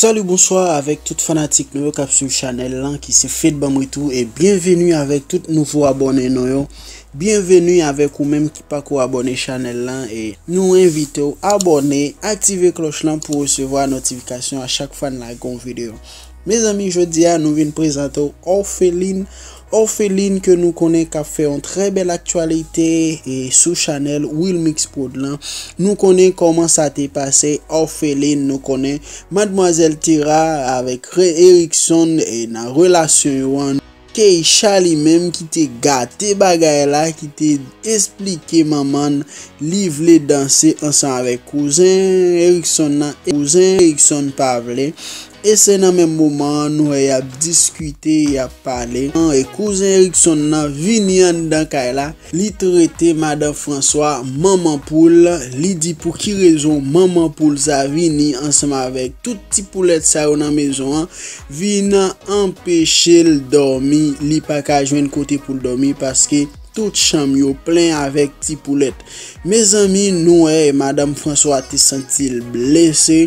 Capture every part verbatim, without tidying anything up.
Salut, bonsoir avec tout fanatik nou yo k ap swiv chanèl lan, ki se Fed Banm Retou, e byenveni avèk tout nouvo abòne nou yo. Byenveni avèk ou menm ki pako abòne chanèl lan, e nou envite w abòne, aktive klòch lan pou resevwa notifikasyon a chak fwa n lage yon videyo. Mezanmi, jodi a nou vin prezante w Orpheline. Orpheline ke nou konnen k ap fè yon trè bèl aktyalite e sou chanèl Wilmix Prod lan. Nou konnen kòman sa te pase, Orpheline, nou konnen Madmwazèl Tera avèk Re- Erickson e nan relasyon yo an. Keisha li menm ki te gate bagay la, ki te esplike manman li vle danse ansanm avèk kouzen Erickson nan, kouzen Erickson pa vle. E se nan menm moman an nou wè y ap diskite, y ap pale. E kouzen Erickson nan vini anndan kay la, li trete madan Franswa manman poul. Li di pou ki rezon manman poul sa vini ansanm avèk tout ti poulèt sa yo nan mezon an, vin anpeche l dòmi. Li pa ka jwenn kote pou l dòmi paske tout chanm yo plen avèk ti poulèt. Mezanmi, nou wè madanm Franswa te santi l blese,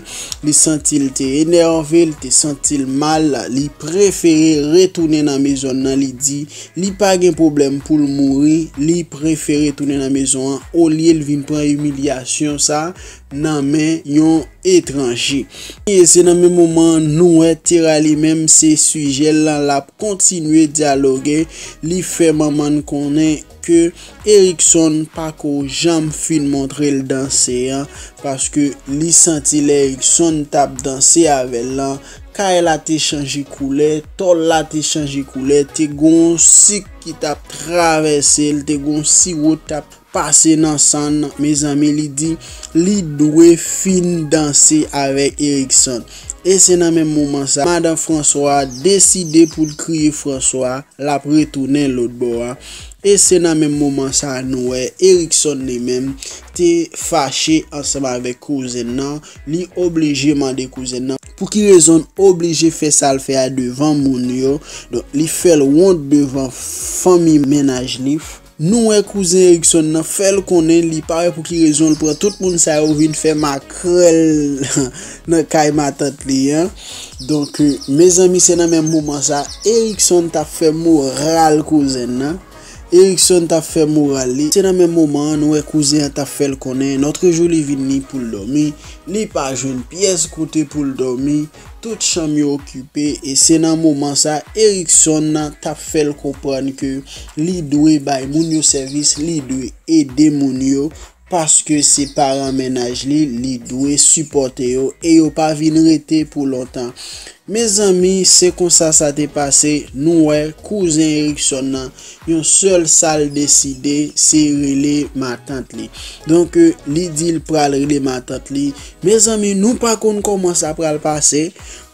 li santi l te enève, li te santi l mal, li prefere retounen nan mezon nan, li di li pa gen pwoblèm pou l mouri, li prefere tounen nan mezon an olye l vin pran imilyasyon sa nan men yon etranje. E se nan menm moman an nou wè Tera li menm se sijè l lan, l ap kontinye dyaloge, li fè manman n konnen ke Erickson pako janm fin montre l danse an, paske li santi lè Erickson t ap danse avè l lan, kay la te chanje koulè, tòl la te chanje koulè, te gon sik ki t ap travèse l, te gon siwo t ap pase nan san l, mezanmi, li di li dwe fin danse avèk Erickson. E se nan menm moman sa, madanm Franswa deside pou l kriye Franswa, l ap retounen lòt bò a. E se nan menm moman sa nou wè Erickson li menm te fache ansanm avèk kouzen nan, li oblije mande kouzen nan pou ki rezon l oblije fè sa l fè a devan moun yo. Donk, li fè l wont devan fanmi mennaj li. Nou wè kouzen Erickson nan fè l konnen li pa wè pou ki rezon l pran tout moun sa yo vin fè makrèl nan kay matant li an. Donk, mezanmi, se nan menm moman sa, Erickson t ap fè moral kouzen nan. Erickson t ap fè moral li. Se nan menm moman an, nou wè kouzen an t ap fè l konnen, lòt jou li vin ni pou l dòmi, li pa jwenn pyès kote pou l dòmi, tout chanm yo okipe, e se nan moman sa, Erickson t ap fè l konprann ke li dwe bay moun yo sèvis, li dwe ede moun yo, paske se paran mennaj li, li dwe sipòte yo, e yo pa vin rete pou lontan. Mezanmi, se konsa sa te pase, nou wè kouzen Erickson nan, yon sèl sa l deside, se rele matant li. Donk, li di l pral rele matant li. Mezanmi, nou pa konn kòman sa pral pase,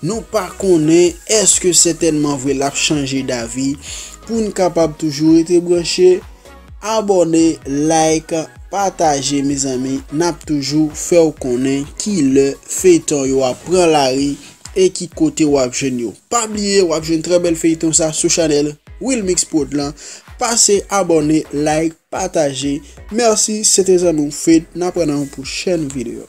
nou pa konnen èske sètènman vre l ap chanje davi. Pou n kapab toujou rete branche, abòne, like, pataje, mezanmi, n ap toujou fè w konnen kilè feyton yo ap pran lari e ki kote w ap jwenn yo. Pa bliye, w ap jwenn trè bèl feyton sa sou chanèl Wilmix Prod lan. Pase abòne, like, pataje. Mèsi, se te zanmi w Fed. N ap wè nan yon pwochèn videyo.